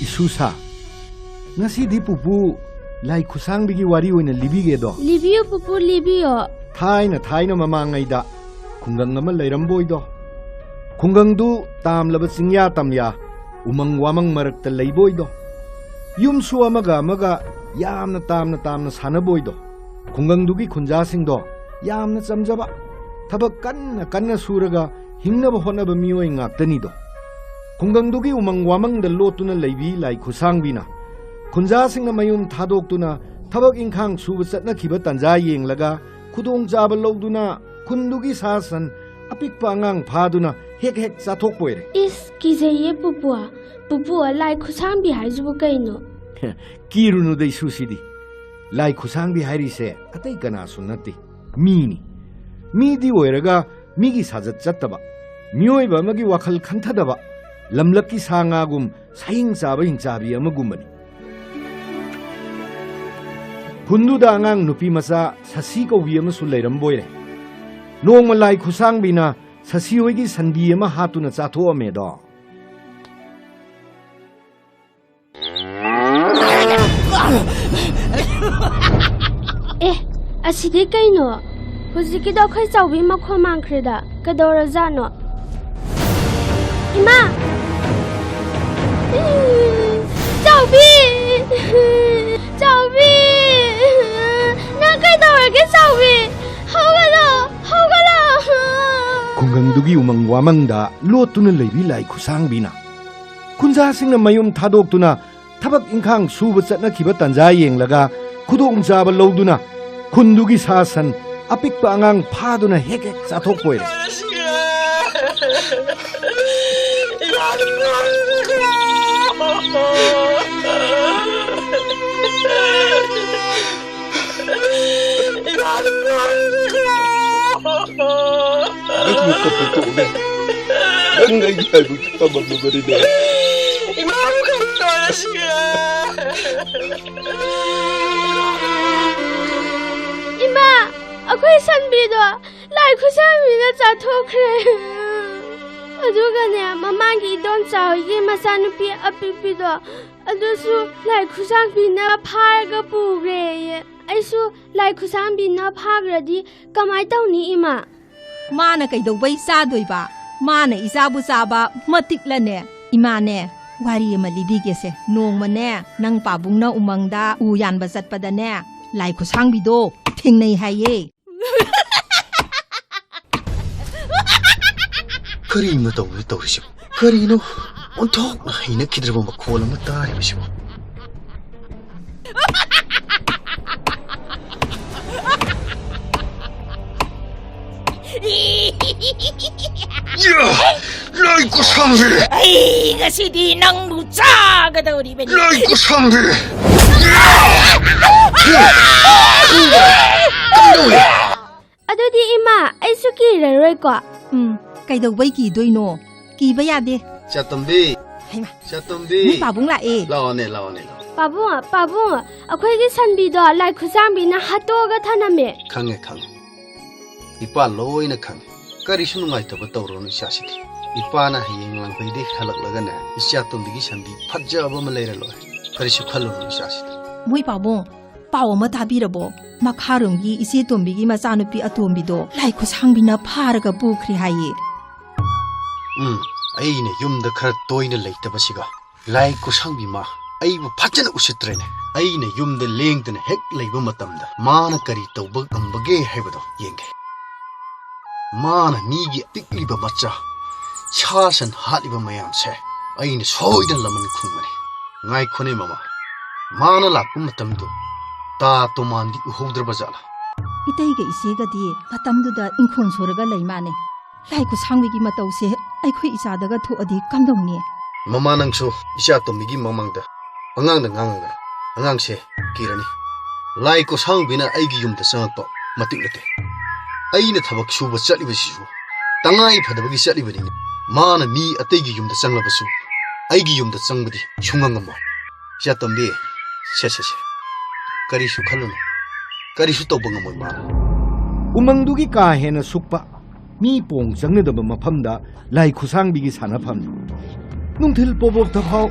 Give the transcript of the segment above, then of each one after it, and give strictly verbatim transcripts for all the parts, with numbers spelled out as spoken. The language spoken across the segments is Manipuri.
ꯏꯁꯨꯁꯥ, ꯉꯁꯤꯗꯤ ꯄꯨꯄꯨ ꯂꯥꯏ ꯈꯨꯠꯁꯥꯡꯕꯤꯒꯤ ꯋꯥꯔꯤ ꯑꯣꯏꯅ ꯂꯤꯕꯤꯒꯦꯗꯣ꯫ ꯂꯤꯕꯤꯌꯨ ꯄꯨꯄꯨ, ꯂꯤꯕꯤꯌꯣ꯫ ꯊꯥꯏꯅ ꯊꯥꯏꯅ ꯃꯃꯥꯡꯉꯩꯗ ꯈꯨꯡꯒꯪ ꯑꯃ ꯂꯩꯔꯝꯕꯣꯏꯗꯣ꯫ ꯈꯨꯡꯒꯪꯗꯨ ꯇꯥꯝꯂꯕ ꯆꯤꯡꯌꯥ ꯇꯝꯌꯥ, ꯎꯃꯪ ꯋꯥꯃꯪ ꯃꯔꯛꯇ ꯂꯩꯕꯣꯏꯗꯣ꯫ ꯌꯨꯝꯁꯨ ꯑꯃꯒ ꯑꯃꯒ ꯌꯥꯝꯅ ꯇꯥꯝꯅ ꯇꯥꯝꯅ ꯁꯥꯟꯅꯕꯣꯏꯗꯣ꯫ ꯈꯨꯡꯒꯪꯗꯨꯒꯤ ꯈꯨꯟꯖꯥꯁꯤꯡꯗꯣ ꯌꯥꯝꯅ ꯆꯝꯖꯕ, ꯊꯕꯛ ꯀꯟꯅ ꯀꯟꯅ ꯁꯨꯔꯒ ꯍꯤꯡꯅꯕ ꯍꯣꯠꯅꯕ ꯃꯤꯑꯣꯏ ꯉꯥꯛꯇꯅꯤꯗꯣ꯫ ꯈꯨꯡꯒꯪꯗꯨꯒꯤ ꯎꯃꯪ ꯋꯥꯃꯪꯗ ꯂꯣꯠꯇꯨꯅ ꯂꯩꯕꯤ ꯂꯥꯏ ꯈꯨꯠꯁꯥꯡꯕꯤꯅ ꯈꯨꯟꯖꯥꯁꯤꯡꯅ ꯃꯌꯨꯝ ꯊꯥꯗꯣꯛꯇꯨꯅ ꯊꯕꯛ ꯏꯪꯈꯥꯡ ꯁꯨꯕ ꯆꯠꯅꯈꯤꯕ ꯇꯥꯟꯖꯥ ꯌꯦꯡꯂꯒ ꯈꯨꯗꯣꯡꯆꯥꯕ ꯂꯧꯗꯨꯅ ꯈꯨꯟꯗꯨꯒꯤ ꯁꯥ ꯁꯟ, ꯑꯄꯤꯛꯄ ꯑꯉꯥꯡ ꯐꯥꯗꯨꯅ ꯍꯦꯛ ꯍꯦꯛ ꯆꯥꯊꯣꯛꯄ ꯑꯣꯏꯔꯦ꯫ ꯏꯁ, ꯀꯤꯖꯩꯌꯦ ꯄꯨꯄꯨ꯫ ꯄꯨꯄꯨ, ꯂꯥꯏ ꯈꯨꯠꯁꯥꯡꯕꯤ ꯍꯥꯏꯁꯤꯕꯨ ꯀꯩꯅꯣ? ꯀꯤꯔꯨꯅꯨꯗ ꯏꯁꯨꯁꯤꯗꯤ꯫ ꯂꯥꯏ ꯈꯨꯠꯁꯥꯡꯕꯤ ꯍꯥꯏꯔꯤꯁꯦ ꯑꯇꯩ ꯀꯅꯥꯁꯨ ꯅꯠꯇꯦ, ꯃꯤꯅꯤ꯫ ꯃꯤꯗꯤ ꯑꯣꯏꯔꯒ ꯃꯤꯒꯤ ꯁꯥꯖꯠ ꯆꯠꯇꯕ, ꯃꯤꯑꯣꯏꯕ ꯑꯃꯒꯤ ꯋꯥꯈꯜ ꯈꯟꯊꯗꯕ, ꯂꯝꯂꯛꯀꯤ ꯁꯥ ꯉꯥꯒꯨꯝ ꯁꯥꯍꯤꯡ ꯆꯥꯕ ꯍꯤꯡꯆꯥꯕꯤ ꯑꯃꯒꯨꯝꯕꯅꯤ꯫ ꯈꯨꯟꯗꯨꯗ ꯑꯉꯥꯡ ꯅꯨꯄꯤ ꯃꯆꯥ ꯁꯁꯤ ꯀꯧꯕꯤ ꯑꯃꯁꯨ ꯂꯩꯔꯝꯕꯣꯏꯔꯦ꯫ ꯅꯣꯡꯃ ꯂꯥꯏ ꯈꯨꯠꯁꯥꯡꯕꯤꯅ ꯁꯁꯤ ꯍꯣꯏꯒꯤ ꯁꯟꯕꯤ ꯑꯃ ꯍꯥꯠꯇꯨꯅ ꯆꯥꯊꯣꯛꯑꯝꯃꯦꯗꯣ꯫ ꯑꯦ, ꯑꯁꯤꯗꯤ ꯀꯩꯅꯣ? ꯍꯧꯖꯤꯛꯀꯤꯗꯣ ꯑꯩꯈꯣꯏ ꯆꯥꯎꯕꯤ ꯃꯈꯣꯟ ꯃꯥꯟꯈ꯭ꯔꯦꯗ꯫ ꯀꯩꯗꯧꯔꯖꯥꯠꯅꯣ? ꯏꯃꯥ! ꯆꯥꯎꯕꯤ! ꯆꯥꯎꯕꯤ! ꯅꯪ ꯀꯩꯗꯧꯔꯒꯦ, ꯆꯥꯎꯕꯤ? ꯍꯧꯒꯠꯂꯣ! ꯍꯧꯒꯠꯂꯣ! ꯈꯨꯡꯒꯪꯗꯨꯒꯤ ꯎꯃꯪ ꯋꯥꯃꯪꯗ ꯂꯣꯠꯇꯨꯅ ꯂꯩꯕꯤ ꯂꯥꯏ ꯈꯨꯠꯁꯥꯡꯕꯤꯅ ꯈꯨꯟꯖꯥꯁꯤꯡꯅ ꯃꯌꯨꯝ ꯊꯥꯗꯣꯛꯇꯨꯅ ꯊꯕꯛ ꯏꯪꯈꯥꯡ ꯁꯨꯕ ꯆꯠꯅꯈꯤꯕ ꯇꯥꯟꯖꯥ ꯌꯦꯡꯂꯒ ꯈꯨꯗꯣꯡꯆꯥꯕ ꯂꯧꯗꯨꯅ ꯈꯨꯟꯗꯨꯒꯤ ꯁꯥ ꯁꯟ, ꯑꯄꯤꯛꯄ ꯑꯉꯥꯡ ꯐꯥꯗꯨꯅ ꯍꯦꯛ ꯍꯦꯛ ꯆꯥꯊꯣꯛꯄ ꯑꯣꯏꯔꯦ꯫ ꯅꯪꯕꯨ ꯀꯞꯄ ꯇꯣꯛꯂꯦ꯫ ꯅꯪ ꯑꯩꯒꯤ ꯂꯥꯏꯕꯛꯇ ꯇꯝꯃꯝꯃꯕꯅꯤꯅꯦ꯫ ꯏꯃꯥꯕꯨ ꯀꯔꯤ ꯇꯧꯔꯁꯤꯒꯦ? ꯏꯃꯥ, ꯑꯩꯈꯣꯏ ꯁꯟꯕꯤꯗꯣ ꯂꯥꯏ ꯈꯨꯠꯁꯥꯡꯕꯤꯅ ꯆꯥꯊꯣꯛꯈ꯭ꯔꯦ꯫ ꯑꯗꯨꯒꯅꯦ, ꯃꯃꯥꯡꯒꯤ ꯏꯗꯣꯝꯆꯥ ꯍꯣꯏꯒꯤ ꯃꯆꯥꯅꯨꯄꯤ ꯑꯄꯤꯛꯄꯤꯗꯣ, ꯑꯗꯨꯁꯨ ꯂꯥꯏ ꯈꯨꯠꯁꯥꯡꯕꯤꯅ ꯐꯥꯔꯒ ꯄꯨꯈ꯭ꯔꯦꯌꯦ꯫ ꯑꯩꯁꯨ ꯂꯥꯏ ꯈꯨꯠꯁꯥꯡꯕꯤꯅ ꯐꯥꯈ꯭ꯔꯗꯤ ꯀꯃꯥꯏ ꯇꯧꯅꯤ, ꯏꯃꯥ? ꯃꯥꯅ ꯀꯩꯗꯧꯕꯩ ꯆꯥꯗꯣꯏꯕ? ꯃꯥꯅ ꯏꯆꯥꯕꯨ ꯆꯥꯕ ꯃꯇꯤꯛꯂꯅꯦ? ꯏꯃꯥꯅꯦ, ꯋꯥꯔꯤ ꯑꯃ ꯂꯤꯕꯤꯒꯦꯁꯦ꯫ ꯅꯣꯡꯃꯅꯦ, ꯅꯪ ꯄꯥꯕꯨꯡꯅ ꯎꯃꯪꯗ ꯎ ꯌꯥꯟꯕ ꯆꯠꯄꯗꯅꯦ, ꯂꯥꯏ ꯈꯨꯠꯁꯥꯡꯕꯤꯗꯣ ꯊꯦꯡꯅꯩ ꯍꯥꯏꯌꯦ꯫ ꯀꯔꯤꯅꯣ ꯇꯧꯔꯤ, ꯇꯧꯔꯤꯁꯤꯕꯨ? ꯀꯔꯤꯅꯣ ꯑꯣꯟꯊꯣꯛꯅ ꯍꯩꯅꯈꯤꯗ꯭ꯔꯕ ꯃꯈꯣꯜ ꯑꯃ ꯇꯥꯔꯤꯕꯁꯤꯕꯨ? ꯌꯥ! ꯂꯥꯏ ꯈꯨꯠꯁꯥꯡꯕꯤ! ꯑꯩ ꯉꯁꯤꯗꯤ ꯅꯪꯕꯨ ꯆꯥꯒꯗꯧꯔꯤꯕꯅꯤ꯫ ꯂꯥꯏ ꯈꯨꯠꯁꯥꯡꯕꯤ! ꯌꯥ! ꯀꯝꯗꯧꯏ? ꯑꯗꯨꯗꯤ ꯏꯃꯥ, ꯑꯩꯁꯨ ꯀꯤꯔꯔꯣꯏꯀꯣ? ꯎꯝ, ꯀꯩꯗꯧꯕꯩ ꯀꯤꯗꯣꯏꯅꯣ? ꯀꯤꯕ ꯌꯥꯗꯦ꯫ ꯆꯥꯇꯣꯝꯕꯤ! ꯍꯩꯃꯥ! ꯆꯥꯇꯣꯝꯕꯤ! ꯅꯣꯏ ꯄꯥꯕꯨꯡ ꯂꯥꯛꯑꯦ꯫ ꯂꯥꯛꯑꯣꯅꯦ, ꯂꯥꯛꯑꯣꯅꯦ, ꯂꯥꯛꯑꯣ꯫ ꯄꯥꯕꯨꯡ, ꯄꯥꯕꯨꯡ, ꯑꯩꯈꯣꯏꯒꯤ ꯁꯟꯕꯤꯗꯣ ꯂꯥꯏ ꯈꯨꯠꯁꯥꯡꯕꯤꯅ ꯍꯥꯠꯇꯣꯛꯑꯒ ꯊꯅꯝꯃꯦ꯫ ꯈꯪꯉꯦ, ꯈꯪꯉꯦ꯫ ꯏꯄꯥ ꯂꯣꯏꯅ ꯈꯪꯉꯦ꯫ ꯀꯔꯤꯁꯨ ꯅꯨꯡꯉꯥꯏꯇꯕ ꯇꯧꯔꯨꯔꯅꯨ ꯏꯆꯥꯁꯤꯗꯤ꯫ ꯏꯄꯥꯅ ꯍꯌꯦꯡ ꯂꯥꯡꯐꯩꯗꯩ ꯍꯜꯂꯛꯂꯒꯅꯦ, ꯏꯆꯥꯇꯣꯝꯕꯤꯒꯤ ꯁꯟꯕꯤ ꯐꯖꯕ ꯑꯃ ꯂꯩꯔ ꯂꯣꯏꯔꯦ꯫ ꯀꯔꯤꯁꯨ ꯈꯜꯂꯨꯔꯅꯨ ꯏꯆꯥꯁꯤꯗꯤ꯫ ꯃꯣꯏ ꯄꯥꯕꯨꯡ, ꯄꯥꯎ ꯑꯃ ꯇꯥꯕꯤꯔꯕꯣ? ꯃꯈꯥꯔꯣꯝꯒꯤ ꯏꯆꯦ ꯇꯣꯝꯕꯤꯒꯤ ꯃꯆꯥꯅꯨꯄꯤ ꯑꯇꯣꯝꯕꯤꯗꯣ ꯂꯥꯏ ꯈꯨꯠꯁꯥꯡꯕꯤꯅ ꯐꯥꯔꯒ ꯄꯨꯈ꯭ꯔꯦ ꯍꯥꯏꯌꯦ꯫ ꯎꯝ, ꯑꯩꯅ ꯌꯨꯝꯗ ꯈꯔ ꯇꯣꯏꯅ ꯂꯩꯇꯕꯁꯤꯒ ꯂꯥꯏ ꯈꯨꯠꯁꯥꯡꯕꯤ ꯃꯥ ꯑꯩꯕꯨ ꯐꯖꯅ ꯎꯁꯤꯠꯇ꯭ꯔꯦꯅꯦ꯫ ꯑꯩꯅ ꯌꯨꯝꯗ ꯂꯦꯡꯗꯅ ꯍꯦꯛ ꯂꯩꯕ ꯃꯇꯝꯗ ꯃꯥꯅ ꯀꯔꯤ ꯇꯧꯕ ꯉꯝꯕꯒꯦ ꯍꯥꯏꯕꯗꯣ ꯌꯦꯡꯒꯦ꯫ ꯃꯥꯅ ꯃꯤꯒꯤ ꯄꯤꯛꯂꯤꯕ ꯃꯆꯥ, ꯁꯥ ꯁꯟ ꯍꯥꯠꯂꯤꯕ ꯃꯌꯥꯝꯁꯦ ꯑꯩꯅ ꯁꯣꯏꯗꯅ ꯂꯃꯟ ꯈꯨꯝꯒꯅꯤ꯫ ꯉꯥꯏꯈꯣꯅꯦ ꯃꯃꯥ, ꯃꯥꯅ ꯂꯥꯛꯄ ꯃꯇꯝꯗꯣ ꯇꯥ ꯇꯣꯃꯥꯟꯗꯤ ꯎꯍꯧꯗ꯭ꯔꯕ ꯖꯥꯠꯂꯥ? ꯏꯇꯩꯒ ꯏꯆꯦꯒꯗꯤ ꯃꯇꯝꯗꯨꯗ ꯏꯪꯈꯣꯜ ꯁꯨꯔꯒ ꯂꯩ ꯃꯥꯅꯦ꯫ ꯂꯥꯏ ꯈꯨꯠꯁꯥꯡꯕꯤꯒꯤ ꯃꯇꯧꯁꯦ ꯑꯩꯈꯣꯏ ꯏꯆꯥꯗꯒ ꯊꯣꯛꯑꯗꯤ ꯀꯝꯗꯧꯅꯤ? ꯃꯃꯥ, ꯅꯪꯁꯨ ꯏꯆꯥ ꯇꯣꯝꯕꯤꯒꯤ ꯃꯃꯥꯡꯗ ꯑꯉꯥꯡꯗ ꯉꯥꯡꯉꯒ ꯑꯉꯥꯡꯁꯦ ꯀꯤꯔꯅꯤ꯫ ꯂꯥꯏ ꯈꯨꯠꯁꯥꯡꯕꯤꯅ ꯑꯩꯒꯤ ꯌꯨꯝꯗ ꯆꯪꯉꯛꯄ ꯃꯇꯤꯛ ꯅꯠꯇꯦ꯫ ꯑꯩꯅ ꯊꯕꯛ ꯁꯨꯕ ꯆꯠꯂꯤꯕꯁꯤꯁꯨ ꯇꯉꯥꯏ ꯐꯗꯕꯒꯤ ꯆꯠꯂꯤꯕꯅꯤꯅ, ꯃꯥꯅ ꯃꯤ ꯑꯇꯩꯒꯤ ꯌꯨꯝꯗ ꯆꯪꯂꯕꯁꯨ ꯑꯩꯒꯤ ꯌꯨꯝꯗ ꯆꯪꯕꯗꯤ ꯁꯨꯡꯉꯝ ꯉꯝꯃꯣꯏ꯫ ꯏꯆꯥ ꯇꯣꯝꯕꯤ, ꯁꯦ, ꯁꯦ, ꯁꯦ꯫ ꯀꯔꯤꯁꯨ ꯈꯜꯂꯨꯅꯨ꯫ ꯀꯔꯤꯁꯨ ꯇꯧꯕ ꯉꯝꯃꯣꯏ ꯃꯥꯅ꯫ ꯎꯃꯪꯗꯨꯒꯤ ꯀꯥ ꯍꯦꯟꯅ ꯁꯨꯛꯄ ꯃꯤ ꯄꯣꯡ ꯆꯪꯅꯗꯕ ꯃꯐꯝꯗ ꯂꯥꯏ ꯈꯨꯠꯁꯥꯡꯕꯤꯒꯤ ꯁꯥꯟꯅꯐꯝ꯫ ꯅꯨꯡꯊꯤꯜ ꯄꯣꯕꯣꯞꯇ ꯐꯥꯎ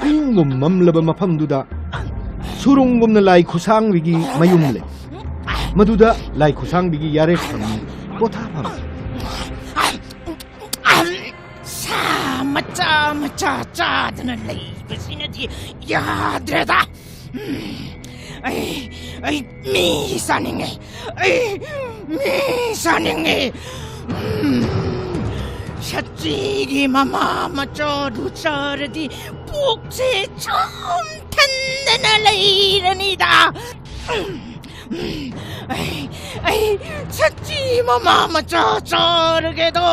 ꯏꯪꯒꯨꯝ ꯃꯝꯂꯕ ꯃꯐꯝꯗꯨꯗ ꯁꯨꯔꯨꯡꯒꯨꯝꯅ ꯂꯥꯏ ꯈꯨꯠꯁꯥꯡꯕꯤꯒꯤ ꯃꯌꯨꯝ ꯂꯩ꯫ ꯃꯗꯨꯗ ꯂꯥꯏ ꯈꯨꯠꯁꯥꯡꯕꯤꯒꯤ ꯌꯥꯔꯦꯛ ꯐꯝꯃꯤ, ꯄꯣꯊꯥꯐꯝ꯫ ꯁꯥ ꯃꯆꯥ ꯃꯆꯥ ꯆꯥꯗꯅ ꯂꯩꯕꯁꯤꯅꯗꯤ ꯌꯥꯗ꯭ꯔꯦꯗ꯫ ꯎꯝ, ꯑꯩ ꯑꯩ ꯃꯤ ꯆꯥꯅꯤꯡꯉꯦ꯫ ꯑꯩ ꯃꯤ ꯆꯥꯅꯤꯡꯉꯦ꯫ ꯎꯝ, ꯁꯆꯤꯒꯤ ꯃꯃꯥ ꯃꯆꯥꯗꯨ ꯆꯥꯔꯗꯤ ꯄꯨꯛꯁꯦ ꯆꯨꯝ ꯊꯟꯗꯅ ꯂꯩꯔꯅꯤꯗ꯫ ꯎꯝ, ꯑꯩ ꯑꯩ ꯁꯆꯤ ꯃꯃꯥ ꯃꯆꯥ ꯆꯥꯔꯒꯦꯗꯣ꯫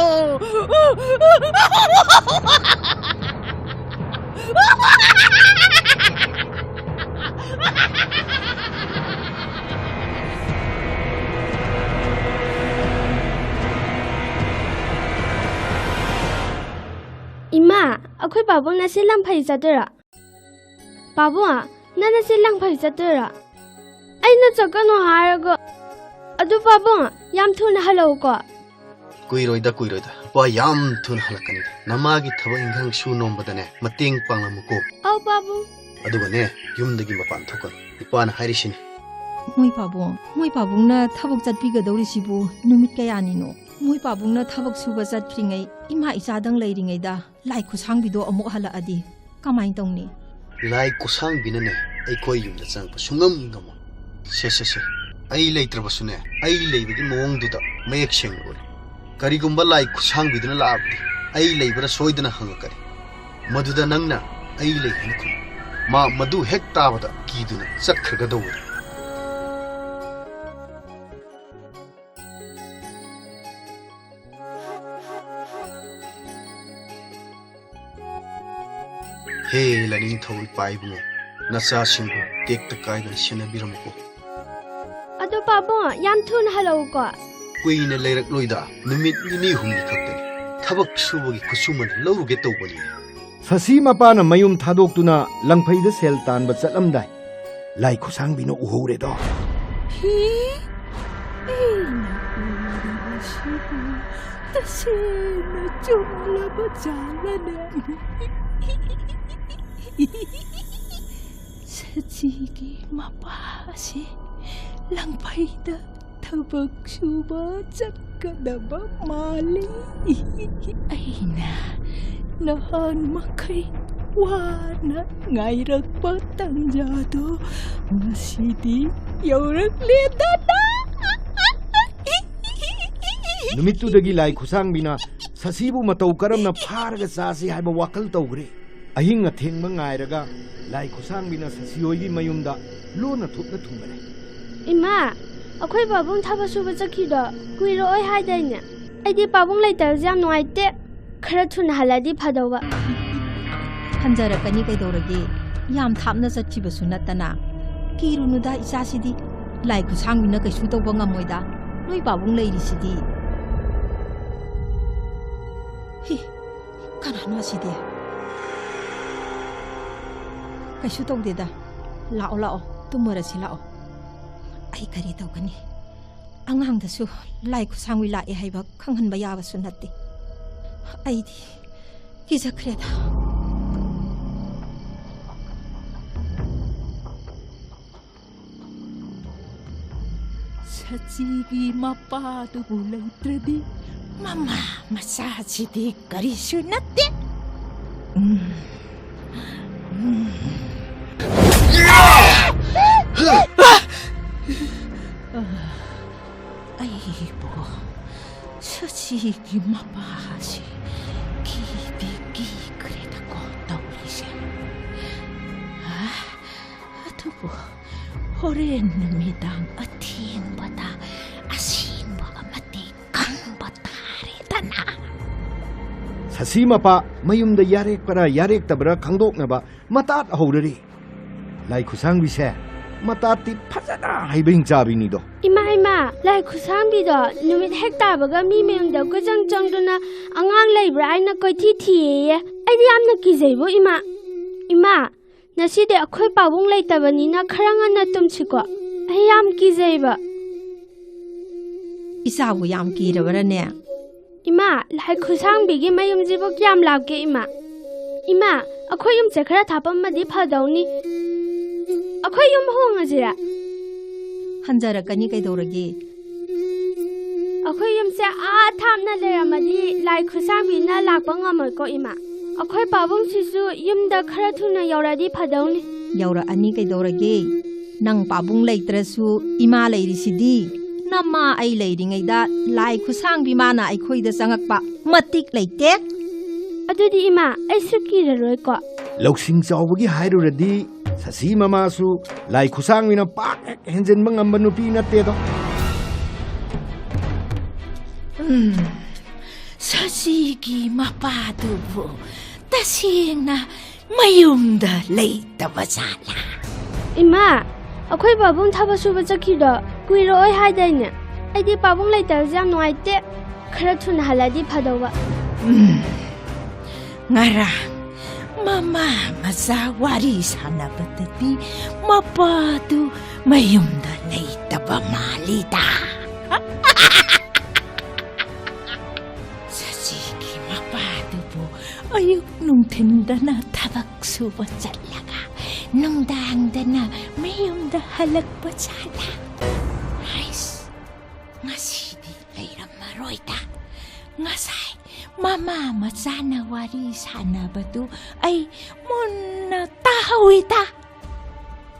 ꯏꯃꯥ, ꯑꯩꯈꯣꯏ ꯄꯥꯕꯨꯡ ꯉꯁꯤ ꯂꯪꯐꯩ ꯆꯠꯇꯣꯏꯔꯣ? ꯄꯥꯕꯨꯡ, ꯅꯪ ꯉꯁꯤ ꯂꯪꯐꯩ ꯆꯠꯇꯣꯏꯔꯣ? ꯑꯩꯅ ꯆꯠꯀꯅꯨ ꯍꯥꯏꯔꯒ꯫ ꯑꯗꯨ ꯄꯥꯕꯨꯡ, ꯌꯥꯝ ꯊꯨꯅ ꯍꯜꯂꯛꯎꯀꯣ꯫ ꯀꯨꯏꯔꯣꯏꯗ, ꯀꯨꯏꯔꯣꯏꯗ꯫ ꯏꯄꯥ ꯌꯥꯝ ꯊꯨꯅ ꯍꯜꯂꯛꯀꯅꯤꯗ꯫ ꯅꯃꯥꯒꯤ ꯊꯕꯛ ꯏꯟꯈꯥꯡ ꯁꯨ ꯅꯣꯝꯕꯗꯅꯦ ꯃꯇꯦꯡ ꯄꯥꯡꯂꯝꯃꯨꯀꯣ꯫ ꯑꯧ ꯄꯥꯕꯨꯡ꯫ ꯑꯗꯨꯒꯅꯦ, ꯌꯨꯝꯗꯒꯤ ꯃꯄꯥꯟ ꯊꯣꯛꯀꯅꯨ꯫ ꯏꯄꯥꯅ ꯍꯥꯏꯔꯤꯁꯤꯅꯤ꯫ ꯃꯣꯏ ꯄꯥꯕꯨꯡ, ꯃꯣꯏ ꯄꯥꯕꯨꯡꯅ ꯊꯕꯛ ꯆꯠꯄꯤꯒꯗꯧꯔꯤꯁꯤꯕꯨ ꯅꯨꯃꯤꯠ ꯀꯌꯥꯅꯤꯅꯣ? ꯃꯣꯏ ꯄꯥꯕꯨꯡꯅ ꯊꯕꯛ ꯁꯨꯕ ꯆꯠꯈ꯭ꯔꯤꯉꯩ ꯏꯃꯥ ꯏꯆꯥꯗꯪ ꯂꯩꯔꯤꯉꯩꯗ ꯂꯥꯏ ꯈꯨꯠꯁꯥꯡꯕꯤꯗꯣ ꯑꯃꯨꯛ ꯍꯜꯂꯛꯑꯗꯤ ꯀꯃꯥꯏꯅ ꯇꯧꯅꯤ? ꯂꯥꯏ ꯈꯨꯠꯁꯥꯡꯕꯤꯅꯅꯦ ꯑꯩꯈꯣꯏ ꯌꯨꯝꯗ ꯆꯪꯉꯛꯄ ꯁꯨꯡꯉꯝ ꯉꯝꯃꯣꯏ꯫ ꯁꯦ ꯁꯦ ꯁꯦ, ꯑꯩ ꯂꯩꯇ꯭ꯔꯕꯁꯨꯅꯦ, ꯑꯩ ꯂꯩꯕꯒꯤ ꯃꯑꯣꯡꯗꯨꯗ ꯃꯌꯦꯛ ꯁꯦꯡꯅ ꯎꯠꯂꯨ꯫ ꯀꯔꯤꯒꯨꯝꯕ ꯂꯥꯏ ꯈꯨꯠꯁꯥꯡꯕꯤꯗꯨꯅ ꯂꯥꯛꯑꯕꯗꯤ ꯑꯩ ꯂꯩꯕ꯭ꯔꯥ ꯁꯣꯏꯗꯅ ꯍꯪꯉꯛꯀꯅꯤ꯫ ꯃꯗꯨꯗ ꯅꯪꯅ ꯑꯩ ꯂꯩ ꯍꯥꯏꯅ ꯈꯨꯝꯃꯨ꯫ ꯃꯥ ꯃꯗꯨ ꯍꯦꯛ ꯇꯥꯕꯗ ꯀꯤꯗꯨꯅ ꯆꯠꯈ꯭ꯔꯒꯗꯧꯕꯅꯤ꯫ ꯍꯦ ꯂꯥꯏꯅꯤꯡꯊꯧ ꯏꯄꯥ ꯏꯕꯨꯡꯉꯣ, ꯅꯆꯥꯁꯤꯡꯕꯨ ꯇꯦꯛꯇ ꯀꯥꯏꯗꯅ ꯁꯦꯟꯅꯕꯤꯔꯝꯃꯨꯀꯣ꯫ ꯑꯗꯣ ꯄꯥꯕꯨꯡ, ꯌꯥꯝ ꯊꯨꯅ ꯍꯜꯂꯛꯎꯀꯣ꯫ ꯀꯨꯏꯅ ꯂꯩꯔꯛꯂꯣꯏꯗ, ꯅꯨꯃꯤꯠ ꯅꯤꯅꯤ ꯍꯨꯝꯅꯤ ꯈꯛꯇꯅꯤ꯫ ꯊꯕꯛ ꯁꯨꯕꯒꯤ ꯈꯨꯠꯁꯨꯃꯟ ꯂꯧꯔꯨꯒꯦ ꯇꯧꯕꯅꯤ꯫ ꯁꯁꯤ ꯃꯄꯥꯅ ꯃꯌꯨꯝ ꯊꯥꯗꯣꯛꯇꯨꯅ ꯂꯪꯐꯩꯗ ꯁꯦꯜ ꯇꯥꯟꯕ ꯆꯠꯂꯝꯗꯥꯏ, ꯂꯥꯏ ꯈꯨꯠꯁꯥꯡꯕꯤꯅ ꯎꯍꯧꯔꯦꯗꯣ꯫ ꯍꯤ? ꯑꯩꯅ ꯎꯔꯤꯕꯁꯤꯕꯨ ꯇꯁꯦꯡꯅ ꯆꯨꯝꯂꯕ ꯖꯥꯠꯂꯅꯦ? ꯁꯖꯤꯒꯤ ꯃꯄꯥ ꯑꯁꯤ ꯂꯪꯐꯩꯗ ꯊꯕꯛ ꯁꯨꯕ ꯆꯠꯀꯗꯕ ꯃꯥꯜꯂꯤ꯫ ꯑꯩꯅ ꯅꯍꯥꯟ ꯃꯈꯩ ꯋꯥꯅ ꯉꯥꯏꯔꯛꯄ ꯇꯥꯟꯖꯥꯗꯣ ꯉꯁꯤꯗꯤ ꯌꯧꯔꯛꯂꯦꯗꯅ꯫ ꯅꯨꯃꯤꯠꯇꯨꯗꯒꯤ ꯂꯥꯏ ꯈꯨꯠꯁꯥꯡꯕꯤꯅ ꯁꯁꯤꯕꯨ ꯃꯇꯧ ꯀꯔꯝꯅ ꯐꯥꯔꯒ ꯆꯥꯁꯤ ꯍꯥꯏꯕ ꯋꯥꯈꯜ ꯇꯧꯈ꯭ꯔꯦ꯫ ꯑꯍꯤꯡ ꯑꯊꯦꯡꯕ ꯉꯥꯏꯔꯒ ꯂꯥꯏ ꯈꯨꯠꯁꯥꯡꯕꯤꯅ ꯁꯁꯤ ꯍꯣꯏꯒꯤ ꯃꯌꯨꯝꯗ ꯂꯣꯟꯅ ꯊꯨꯞꯅ ꯊꯨꯡꯂꯔꯦ꯫ ꯏꯃꯥ, ꯑꯩꯈꯣꯏ ꯄꯥꯕꯨꯡ ꯊꯕꯛ ꯁꯨꯕ ꯆꯠꯈꯤꯗꯣ ꯀꯨꯏꯔꯛꯑꯣꯏ ꯍꯥꯏꯗꯥꯏꯅꯦ? ꯑꯩꯗꯤ ꯄꯥꯕꯨꯡ ꯂꯩꯇꯕꯁꯦ ꯌꯥꯝ ꯅꯨꯡꯉꯥꯏꯇꯦ꯫ ꯈꯔ ꯊꯨꯅ ꯍꯜꯂꯗꯤ ꯐꯗꯧꯕ꯫ ꯍꯟꯖꯔꯛꯀꯅꯤ ꯀꯩꯗꯧꯔꯒꯦ? ꯌꯥꯝ ꯊꯥꯞꯅ ꯆꯠꯈꯤꯕꯁꯨ ꯅꯠꯇꯅ꯫ ꯀꯤꯔꯨꯅꯨꯗ ꯏꯆꯥꯁꯤꯗꯤ꯫ ꯂꯥꯏ ꯈꯨꯠꯁꯥꯡꯕꯤꯅ ꯀꯩꯁꯨ ꯇꯧꯕ ꯉꯝꯃꯣꯏꯗ꯫ ꯅꯣꯏ ꯄꯥꯕꯨꯡ ꯂꯩꯔꯤꯁꯤꯗꯤ꯫ ꯍꯤ, ꯀꯅꯥꯅꯣ ꯑꯁꯤꯗꯤ? ꯀꯩꯁꯨ ꯇꯧꯗꯦꯗ꯫ ꯂꯥꯛꯑꯣ, ꯂꯥꯛꯑꯣ, ꯇꯨꯝꯃꯨꯔꯁꯤ ꯂꯥꯛꯑꯣ꯫ ꯑꯩ ꯀꯔꯤ ꯇꯧꯒꯅꯤ? ꯑꯉꯥꯡꯗꯁꯨ ꯂꯥꯏ ꯈꯨꯠꯁꯥꯡꯕꯤ ꯂꯥꯛꯑꯦ ꯍꯥꯏꯕ ꯈꯪꯍꯟꯕ ꯌꯥꯕꯁꯨ ꯅꯠꯇꯦ꯫ ꯑꯩꯗꯤ ꯀꯤꯖꯈ꯭ꯔꯦꯗ꯫ ꯁꯆꯤꯒꯤ ꯃꯄꯥꯗꯨꯕꯨ ꯂꯩꯇ꯭ꯔꯗꯤ ꯃꯃꯥ ꯃꯆꯥꯁꯤꯗꯤ ꯀꯔꯤꯁꯨ ꯅꯠꯇꯦ꯫ ꯎꯝ꯫ ꯎꯝ꯫ ꯑꯩꯕꯨ ꯁꯆꯤꯒꯤ ꯃꯄꯥꯁꯤ ꯀꯤꯗꯤ ꯀꯤꯈ꯭ꯔꯦꯗꯀꯣ ꯇꯧꯔꯤꯁꯦ꯫ ꯑ, ꯑꯗꯨꯕꯨ ꯍꯣꯔꯦꯟ ꯅꯨꯃꯤꯗꯥꯡ ꯑꯊꯦꯡꯕꯗ ꯑꯁꯦꯡꯕ ꯑꯃꯗꯤ ꯈꯪꯕ ꯇꯥꯔꯦꯗꯅ꯫ ꯁꯁꯤ ꯃꯄꯥ ꯃꯌꯨꯝꯗ ꯌꯥꯔꯦꯛꯄ꯭ꯔꯥ ꯌꯥꯔꯦꯛꯇꯕ꯭ꯔꯥ ꯈꯪꯗꯣꯛꯅꯕ ꯃꯇꯥꯠ ꯍꯧꯔꯔꯤ꯫ ꯂꯥꯏ ꯈꯨꯠꯁꯥꯡꯕꯤꯁꯦ ꯃꯇꯥꯠꯇꯤ ꯐꯖꯅ ꯍꯩꯕ ꯍꯤꯡꯆꯥꯕꯤꯅꯤꯗꯣ꯫ ꯏꯃꯥ, ꯏꯃꯥ, ꯂꯥꯏ ꯈꯨꯠꯁꯥꯡꯕꯤꯗꯣ ꯅꯨꯃꯤꯠ ꯍꯦꯛ ꯇꯥꯕꯒ ꯃꯤ ꯃꯌꯨꯝꯗ ꯀꯣꯏꯆꯪ ꯆꯪꯗꯨꯅ ꯑꯉꯥꯡ ꯂꯩꯕ꯭ꯔꯥ ꯍꯥꯏꯅ ꯀꯣꯏꯊꯤ ꯊꯤꯌꯦꯌꯦ꯫ ꯑꯩꯗꯤ ꯌꯥꯝꯅ ꯀꯤꯖꯩꯕꯣ, ꯏꯃꯥ꯫ ꯏꯃꯥ, ꯉꯁꯤꯗꯤ ꯑꯩꯈꯣꯏ ꯄꯥꯕꯨꯡ ꯂꯩꯇꯕꯅꯤꯅ ꯈꯔ ꯉꯟꯅ ꯇꯨꯝꯁꯤꯀꯣ꯫ ꯑꯩ ꯌꯥꯝ ꯀꯤꯖꯩꯕ꯫ ꯏꯆꯥꯕꯨ ꯌꯥꯝ ꯀꯤꯔꯕꯔꯅꯦ? ꯏꯃꯥ, ꯂꯥꯏ ꯈꯨꯠꯁꯥꯡꯕꯤꯒꯤ ꯃꯌꯨꯝꯁꯤꯕꯨ ꯀꯌꯥꯝ ꯂꯥꯞꯀꯦ, ꯏꯃꯥ? ꯏꯃꯥ, ꯑꯩꯈꯣꯏ ꯌꯨꯝꯁꯦ ꯈꯔ ꯊꯥꯞꯄꯝꯃꯗꯤ ꯐꯗꯧꯅꯤ꯫ ꯑꯩꯈꯣꯏ ꯌꯨꯝ ꯍꯣꯡꯉꯁꯤꯔꯥ? ꯍꯟꯖꯔꯛꯀꯅꯤ ꯀꯩꯗꯧꯔꯒꯦ? ꯑꯩꯈꯣꯏ ꯌꯨꯝꯁꯦ ꯑꯥ ꯊꯥꯞꯅ ꯂꯩꯔꯝꯃꯗꯤ ꯂꯥꯏ ꯈꯨꯠꯁꯥꯡꯕꯤꯅ ꯂꯥꯛꯄ ꯉꯝꯃꯣꯏꯀꯣ, ꯏꯃꯥ꯫ ꯑꯩꯈꯣꯏ ꯄꯥꯕꯨꯡꯁꯤꯁꯨ ꯌꯨꯝꯗ ꯈꯔ ꯊꯨꯅ ꯌꯧꯔꯛꯑꯗꯤ ꯐꯗꯧꯅꯤ꯫ ꯌꯧꯔꯛꯑꯅꯤ ꯀꯩꯗꯧꯔꯒꯦ? ꯅꯪ ꯄꯥꯕꯨꯡ ꯂꯩꯇ꯭ꯔꯁꯨ ꯏꯃꯥ ꯂꯩꯔꯤꯁꯤꯗꯤ꯫ ꯅꯃꯥ ꯑꯩ ꯂꯩꯔꯤꯉꯩꯗ ꯂꯥꯏ ꯈꯨꯠꯁꯥꯡꯕꯤ ꯃꯥꯅ ꯑꯩꯈꯣꯏꯗ ꯆꯪꯉꯛꯄ ꯃꯇꯤꯛ ꯂꯩꯇꯦ꯫ ꯑꯗꯨꯗꯤ ꯏꯃꯥ, ꯑꯩꯁꯨ ꯀꯤꯔꯔꯣꯏꯀꯣ꯫ ꯂꯧꯁꯤꯡ ꯆꯥꯎꯕꯒꯤ ꯍꯥꯏꯔꯨꯔꯗꯤ ꯁꯁꯤ ꯃꯃꯥꯁꯨ ꯂꯥꯏ ꯈꯨꯠꯁꯥꯡꯕꯤꯅ ꯄꯥꯛ ꯍꯦꯛ ꯍꯦꯟꯖꯤꯟꯕ ꯉꯝꯕ ꯅꯨꯄꯤ ꯅꯠꯇꯦꯗꯣ꯫ ꯎꯝ, ꯁꯁꯤꯒꯤ ꯃꯄꯥꯗꯨꯕꯨ ꯇꯁꯦꯡꯅ ꯃꯌꯨꯝꯗ ꯂꯩꯇꯕ ꯖꯥꯠꯂꯥ? ꯏꯃꯥ, ꯑꯩꯈꯣꯏ ꯄꯥꯕꯨꯡ ꯊꯕꯛ ꯁꯨꯕ ꯆꯠꯈꯤꯗꯣ ꯀꯨꯏꯔꯛꯑꯣꯏ ꯍꯥꯏꯗꯥꯏꯅꯦ? ꯑꯩꯗꯤ ꯄꯥꯕꯨꯡ ꯂꯩꯇꯕꯁꯦ ꯌꯥꯝ ꯅꯨꯡꯉꯥꯏꯇꯦ꯫ ꯈꯔ ꯊꯨꯅ ꯍꯜꯂꯗꯤ ꯐꯗꯧꯕ꯫ ꯎꯝ, ꯉꯔꯥꯡ ꯃꯃꯥ ꯃꯆꯥ ꯋꯥꯔꯤ ꯁꯥꯟꯅꯕꯗꯗꯤ ꯃꯄꯥꯗꯨ ꯃꯌꯨꯝꯗ ꯂꯩꯇꯕ ꯃꯥꯜꯂꯤꯗ꯫ ꯁꯁꯤꯒꯤ ꯃꯄꯥꯗꯨꯕꯨ ꯑꯌꯨꯛ ꯅꯨꯡꯊꯤꯟꯗꯅ ꯊꯕꯛ ꯁꯨꯕ ꯆꯠꯂꯒ ꯅꯨꯡꯗꯥꯡꯗꯅ ꯃꯌꯨꯝꯗ ꯍꯜꯂꯛꯄ ꯖꯥꯠꯂꯥ? ꯍꯩꯁ, ꯉꯁꯤꯗꯤ ꯂꯩꯔꯝꯃꯔꯣꯏꯗ꯫ ꯉꯁꯥꯏ ꯃꯃꯥ ꯃꯆꯥꯅ ꯋꯥꯔꯤ ꯁꯥꯟꯅꯕꯗꯨ ꯑꯩ ꯃꯨꯟꯅ ꯇꯥꯍꯧꯏꯗ꯫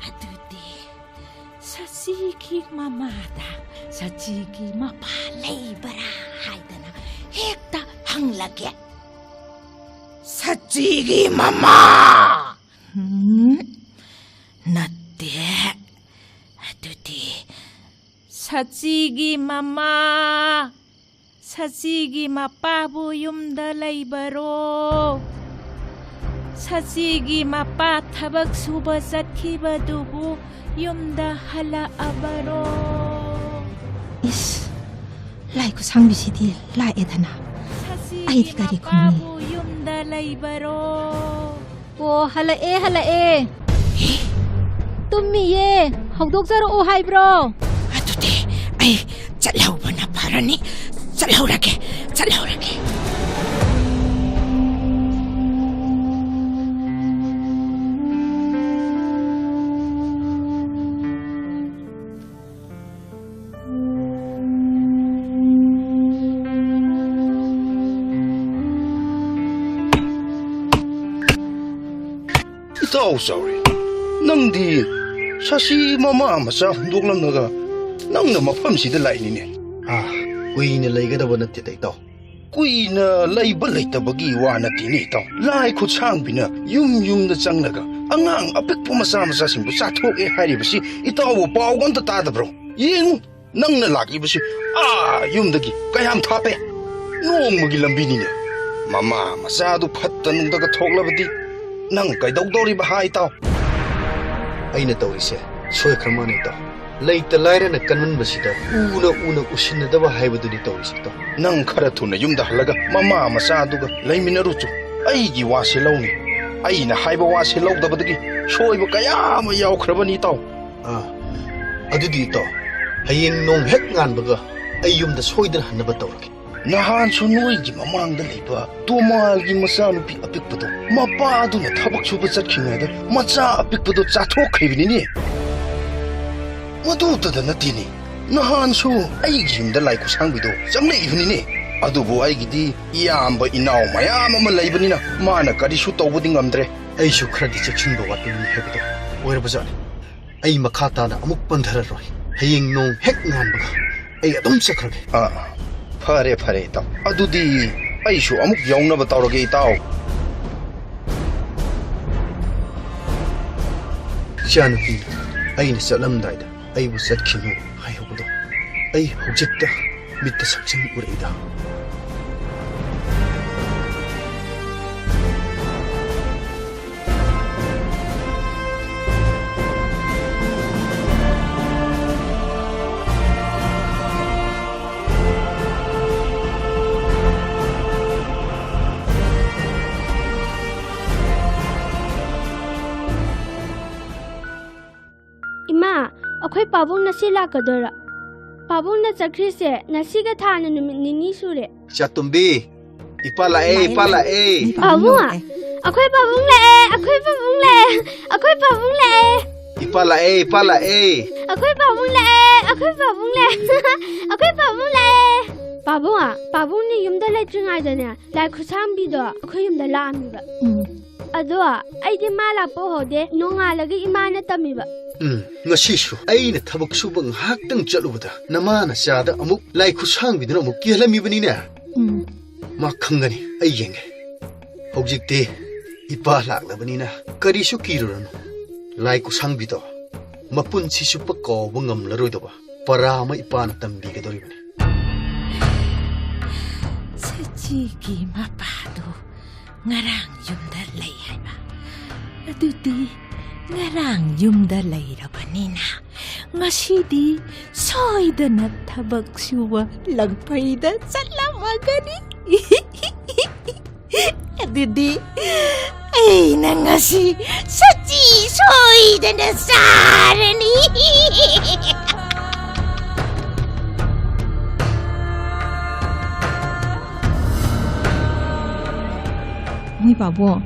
ꯑꯗꯨꯗꯤ ꯁꯆꯤꯒꯤ ꯃꯃꯥꯗ ꯁꯆꯤꯒꯤ ꯃꯄꯥ ꯂꯩꯕ꯭ꯔꯥ ꯍꯥꯏꯗꯅ ꯍꯦꯛꯇ ꯍꯪꯂꯒꯦ꯫ ꯁꯆꯤꯒꯤ ꯃꯃꯥ! ꯍꯨꯝ, ꯅꯠꯇꯦ꯫ ꯑꯗꯨꯗꯤ ꯁꯆꯤꯒꯤ ꯃꯃꯥ! ꯁꯆꯤꯒꯤ ꯃꯄꯥꯕꯨ ꯌꯨꯝꯗ ꯂꯩꯕꯔꯣ? ꯁꯆꯤꯒꯤ ꯃꯄꯥ ꯊꯕꯛ ꯁꯨꯕ ꯆꯠꯈꯤꯕꯗꯨꯕꯨ ꯌꯨꯝꯗ ꯍꯜꯂꯛꯑꯕꯔꯣ? ꯏꯁ, ꯂꯥꯏ ꯈꯨꯠꯁꯥꯡꯕꯤꯁꯤꯗꯤ ꯂꯥꯛꯑꯦꯗꯅ꯫ ꯁꯆꯤꯒꯤ ꯑꯩꯗꯤ ꯀꯔꯤ ꯈꯨꯝꯅꯤ? ꯃꯄꯥꯕꯨ ꯌꯨꯝꯗ ꯂꯩꯕꯔꯣ? ꯑꯣ, ꯍꯜꯂꯛꯑꯦ, ꯍꯜꯂꯛꯑꯦ꯫ ꯇꯨꯝꯃꯤꯌꯦ, ꯍꯧꯗꯣꯛꯆꯔꯛꯑꯣ ꯍꯥꯏꯕ꯭ꯔꯣ? ꯑꯗꯨꯗꯤ ꯑꯩ ꯆꯠꯍꯧꯕꯅ ꯐꯔꯅꯤ꯫ ꯆꯠꯍꯧꯔꯒꯦ, ꯆꯠꯍꯧꯔꯒꯦ꯫ ꯏꯇꯥꯎ ꯆꯥꯎꯔꯦ, ꯅꯪꯗꯤ ꯁꯥꯁꯤ ꯃꯃꯥ ꯃꯆꯥ ꯍꯨꯟꯗꯣꯛꯂꯝꯂꯒ ꯅꯪꯅ ꯃꯐꯝꯁꯤꯗ ꯂꯥꯛꯏꯅꯤꯅꯦ꯫ ꯑꯥ, ꯀꯨꯏꯅ ꯂꯩꯒꯗꯕ ꯅꯠꯇꯦꯗ, ꯏꯇꯥꯎ꯫ ꯀꯨꯏꯅ ꯂꯩꯕ ꯂꯩꯇꯕꯒꯤ ꯋꯥ ꯅꯠꯇꯦꯅꯦ, ꯏꯇꯥꯎ꯫ ꯂꯥꯏ ꯈꯨꯠꯁꯥꯡꯕꯤꯅ ꯌꯨꯝ ꯌꯨꯝꯗ ꯆꯪꯂꯒ ꯑꯉꯥꯡ ꯑꯄꯤꯛꯄ ꯃꯆꯥ ꯃꯆꯥꯁꯤꯡꯕꯨ ꯆꯥꯊꯣꯛꯑꯦ ꯍꯥꯏꯔꯤꯕꯁꯤ ꯏꯇꯥꯎꯕꯨ ꯄꯥꯎꯒ ꯑꯝꯇ ꯇꯥꯗꯕ꯭ꯔꯣ? ꯌꯦꯡꯉꯨ, ꯅꯪꯅ ꯂꯥꯛꯂꯤꯕꯁꯤ ꯑꯥ ꯌꯨꯝꯗꯒꯤ ꯀꯌꯥꯝ ꯊꯥꯞꯄꯦ? ꯅꯣꯡꯃꯒꯤ ꯂꯝꯕꯤꯅꯤꯅꯦ꯫ ꯃꯃꯥ ꯃꯆꯥꯗꯨ ꯐꯠꯇ ꯅꯨꯡꯗꯒ ꯊꯣꯛꯂꯕꯗꯤ ꯅꯪ ꯀꯩꯗꯧꯗꯧꯔꯤꯕ ꯍꯥ, ꯏꯇꯥꯎ? ꯑꯩꯅ ꯇꯧꯔꯤꯁꯦ ꯁꯣꯏꯈ꯭ꯔ ꯃꯥꯅꯦ, ꯏꯇꯥꯎ꯫ ꯂꯩꯇ ꯂꯥꯏꯔꯅ ꯀꯟꯃꯟꯕꯁꯤꯗ ꯎꯅ ꯎꯅ ꯎꯁꯤꯟꯅꯗꯕ ꯍꯥꯏꯕꯗꯨꯅꯤ ꯇꯧꯔꯤꯁꯦ, ꯏꯇꯥꯎ꯫ ꯅꯪ ꯈꯔ ꯊꯨꯅ ꯌꯨꯝꯗ ꯍꯜꯂꯒ ꯃꯃꯥ ꯃꯆꯥꯗꯨꯒ ꯂꯩꯃꯤꯟꯅꯔꯨꯆꯣ꯫ ꯑꯩꯒꯤ ꯋꯥꯁꯦ ꯂꯧꯅꯦ꯫ ꯑꯩꯅ ꯍꯥꯏꯕ ꯋꯥꯁꯦ ꯂꯧꯗꯕꯗꯒꯤ ꯁꯣꯏꯕ ꯀꯌꯥ ꯑꯃ ꯌꯥꯎꯈ꯭ꯔꯕꯅꯤ, ꯏꯇꯥꯎ꯫ ꯑꯥ, ꯑꯗꯨꯗꯤ ꯏꯇꯥꯎ, ꯍꯌꯦꯡ ꯅꯣꯡ ꯍꯦꯛ ꯉꯥꯟꯕꯒ ꯑꯩ ꯌꯨꯝꯗ ꯁꯣꯏꯗꯅ ꯍꯟꯅꯕ ꯇꯧꯔꯒꯦ꯫ ꯅꯍꯥꯟꯁꯨ ꯅꯣꯏꯒꯤ ꯃꯃꯥꯡꯗ ꯂꯩꯕ ꯇꯣꯃꯥꯜꯒꯤ ꯃꯆꯥꯅꯨꯄꯤ ꯑꯄꯤꯛꯄꯗꯣ ꯃꯄꯥꯗꯨꯅ ꯊꯕꯛ ꯁꯨꯕ ꯆꯠꯈꯤꯉꯩꯗ ꯃꯆꯥ ꯑꯄꯤꯛꯄꯗꯣ ꯆꯥꯊꯣꯛꯈ꯭ꯔꯤꯕꯅꯤꯅꯦ꯫ ꯃꯗꯨꯇꯗ ꯅꯠꯇꯦꯅꯦ, ꯅꯍꯥꯟꯁꯨ ꯑꯩꯒꯤ ꯌꯨꯝꯗ ꯂꯥꯏ ꯈꯨꯠꯁꯥꯡꯕꯤꯗꯣ ꯆꯪꯂꯛꯏꯕꯅꯤꯅꯦ꯫ ꯑꯗꯨꯕꯨ ꯑꯩꯒꯤꯗꯤ ꯏꯌꯥꯝꯕ ꯏꯅꯥꯎ ꯃꯌꯥꯝ ꯑꯃ ꯂꯩꯕꯅꯤꯅ ꯃꯥꯅ ꯀꯔꯤꯁꯨ ꯇꯧꯕꯗꯤ ꯉꯝꯗ꯭ꯔꯦ꯫ ꯑꯩꯁꯨ ꯈꯔꯗꯤ ꯆꯦꯛꯁꯤꯟꯕ ꯋꯥꯠꯄ ꯃꯤ ꯍꯥꯏꯕꯗꯣ ꯑꯣꯏꯔꯕꯖꯥꯠꯅꯤ꯫ ꯑꯩ ꯃꯈꯥ ꯇꯥꯅ ꯑꯃꯨꯛ ꯄꯟꯊꯔꯔꯣꯏ꯫ ꯍꯌꯦꯡ ꯅꯣꯡ ꯍꯦꯛ ꯉꯥꯟꯕꯒ ꯑꯩ ꯑꯗꯨꯝ ꯆꯠꯈ꯭ꯔꯒꯦ꯫ ꯑꯥ, ꯐꯔꯦ, ꯐꯔꯦ, ꯏꯇꯥꯎ꯫ ꯑꯗꯨꯗꯤ ꯑꯩꯁꯨ ꯑꯃꯨꯛ ꯌꯥꯎꯅꯕ ꯇꯧꯔꯒꯦ, ꯏꯇꯥꯎ꯫ ꯏꯆꯥꯅꯨꯄꯤꯅ ꯑꯩꯅ ꯆꯠꯂꯝꯗꯥꯏꯗ ꯑꯩꯕꯨ "ꯆꯠꯈꯤꯅꯨ" ꯍꯥꯏꯍꯧꯕꯗꯣ ꯑꯩ ꯍꯧꯖꯤꯛꯇ ꯃꯤꯠꯇ ꯁꯛꯆꯤꯡ ꯎꯔꯛꯏꯗ꯫ ꯏꯃꯥ, ꯑꯩꯈꯣꯏ ꯄꯥꯕꯨꯡ ꯉꯁꯤ ꯂꯥꯛꯀꯗꯣꯏꯔꯣ? ꯄꯥꯕꯨꯡꯅ ꯆꯠꯈ꯭ꯔꯤꯁꯦ ꯉꯁꯤꯒ ꯊꯥꯅ ꯅꯨꯃꯤꯠ ꯅꯤꯅꯤ ꯁꯨꯔꯦ꯫ ꯆꯥꯇꯣꯝꯕꯤ, ꯏꯄꯥ ꯂꯥꯛꯑꯦ, ꯂꯥꯛꯑꯦ, ꯏꯄꯥ ꯂꯥꯛꯑꯦ꯫ ꯂꯥꯛꯑꯦ꯫ ꯂꯥꯛꯑꯦ, ꯂꯥꯛꯑꯦ꯫ ꯄꯥꯕꯨꯡ, ꯑꯩꯈꯣꯏ ꯄꯥꯕꯨꯡ ꯂꯥꯛꯑꯦ, ꯑꯩꯈꯣꯏ ꯄꯥꯕꯨꯡ ꯂꯥꯛꯑꯦ, ꯑꯩꯈꯣꯏ ꯄꯥꯕꯨꯡ ꯂꯥꯛꯑꯦ꯫ ꯏꯄꯥ ꯂꯥꯛꯑꯦ, ꯏꯄꯥ ꯂꯥꯛꯑꯦ꯫ ꯑꯩꯈꯣꯏ ꯄꯥꯕꯨꯡ ꯂꯥꯛꯑꯦ, ꯑꯩꯈꯣꯏ ꯄꯥꯕꯨꯡ ꯂꯥꯛꯑꯦ, ꯑꯩꯈꯣꯏ ꯄꯥꯕꯨꯡ ꯂꯥꯛꯑꯦ꯫ ꯄꯥꯕꯨꯡ, ꯄꯥꯕꯨꯡꯅ ꯌꯨꯝꯗ ꯂꯩꯇ꯭ꯔꯤꯉꯩꯗꯅꯦ ꯂꯥꯏ ꯈꯨꯠꯁꯥꯡꯕꯤꯗꯣ ꯑꯩꯈꯣꯏ ꯌꯨꯝꯗ ꯂꯥꯛꯑꯝꯃꯤꯕ꯫ ꯎꯝ꯫ ꯑꯗꯣ ꯑꯩꯗꯤ ꯃꯥ ꯂꯥꯛꯄ ꯎꯍꯧꯗꯦ, ꯅꯣꯡꯉꯥꯜꯂꯒ ꯏꯃꯥꯅ ꯇꯝꯃꯤꯕ꯫ ꯎꯝ, ꯉꯁꯤꯁꯨ ꯑꯩꯅ ꯊꯕꯛ ꯁꯨꯕ ꯉꯥꯏꯍꯥꯛꯇꯪ ꯆꯠꯂꯨꯕꯗ ꯅꯃꯥ ꯅꯆꯥꯗ ꯑꯃꯨꯛ ꯂꯥꯏ ꯈꯨꯠꯁꯥꯡꯕꯤꯗꯨꯅ ꯑꯃꯨꯛ ꯀꯦꯜꯍꯜꯂꯝꯃꯤꯕꯅꯤꯅꯦ꯫ ꯎꯝ꯫ ꯃꯥ ꯈꯪꯒꯅꯤ, ꯑꯩ ꯌꯦꯡꯒꯦ꯫ ꯍꯧꯖꯤꯛꯇꯤ ꯏꯄꯥ ꯂꯥꯛꯂꯕꯅꯤꯅ ꯀꯔꯤꯁꯨ ꯀꯤꯔꯨꯔꯅꯨ꯫ ꯂꯥꯏ ꯈꯨꯠꯁꯥꯡꯕꯤꯗꯣ ꯃꯄꯨꯟꯁꯤ ꯆꯨꯞꯄ ꯀꯥꯎꯕ ꯉꯝꯂꯔꯣꯏꯗꯕ ꯄꯔꯥ ꯑꯃ ꯏꯄꯥꯅ ꯇꯝꯕꯤꯒꯗꯧꯔꯤꯕꯅꯤ꯫ ꯁꯖꯤꯒꯤ ꯃꯄꯥꯗꯨ ꯉꯔꯥꯡ ꯌꯨꯝꯗ ꯂꯩ ꯍꯥꯏꯕ꯫ ꯑꯗꯨꯗꯤ ꯉꯔꯥꯡ ꯌꯨꯝꯗ ꯂꯩꯔꯕꯅꯤꯅ ꯉꯁꯤꯗꯤ ꯁꯣꯏꯗꯅ ꯊꯕꯛ ꯁꯨꯕ ꯂꯪꯐꯩꯗ ꯆꯠꯂꯝꯃꯒꯅꯤ꯫ ꯑꯗꯨꯗꯤ ꯑꯩꯅ ꯉꯁꯤ ꯁꯖꯤ ꯁꯣꯏꯗꯅ ꯆꯥꯔꯅꯤ꯫ ꯃꯣꯏ ꯄꯥꯕꯨꯡ,